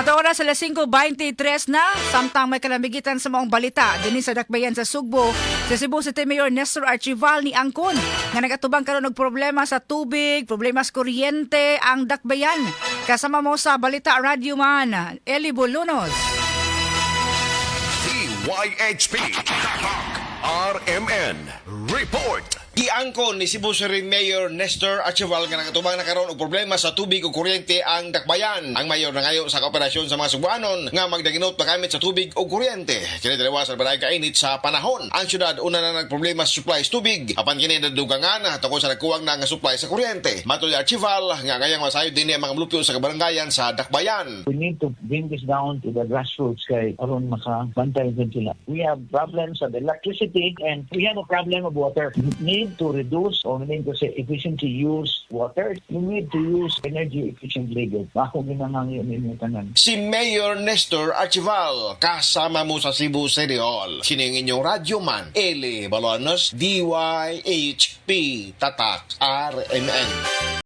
At oras alas 5:23 na, samtang may kalamigitan sa maong balita dinhi sa Dakbayan sa Sugbo, sa Cebu City Mayor Nestor Archival ni angkon nga nagatubang karon og problema sa tubig, problema sa kuryente ang Dakbayan. Kasama mo sa balita, Radyo Man, Eli Bolonos. DYHP Tatak RMN Report. Giangkon ni Cebu City Mayor Nestor Archival nga nakatubang na karon og problema sa tubig ug kuryente ang Dakbayan. Ang mayor nangayo sa kooperasyon sa mga Sugbuanon nga magdaginot paggamit sa tubig ug kuryente. Kini taliwas sa balay kainit sa panahon. Ang syudad una na nagproblema sa supply sa tubig apan kini nadugangan tungkol sa nagkuwang na nga supply sa kuryente. Matod ni Archival nga ngayang masayod dinhi ang mga mulupyo sa kabarangayan sa Dakbayan. We need to bring this down to the grassroots kay aron makabantay din sila. We have problems of electricity and we have a problem of water. We need to reduce or we need to say efficiently use water. We need to use energy efficiently. Ako ginangangyo ninyo tanan. Si Mayor Nestor Archival, kasama mo sa Cebu City Hall. Sining inyong radyo man, Eli Balonos, DYHP, Tatak, RMN.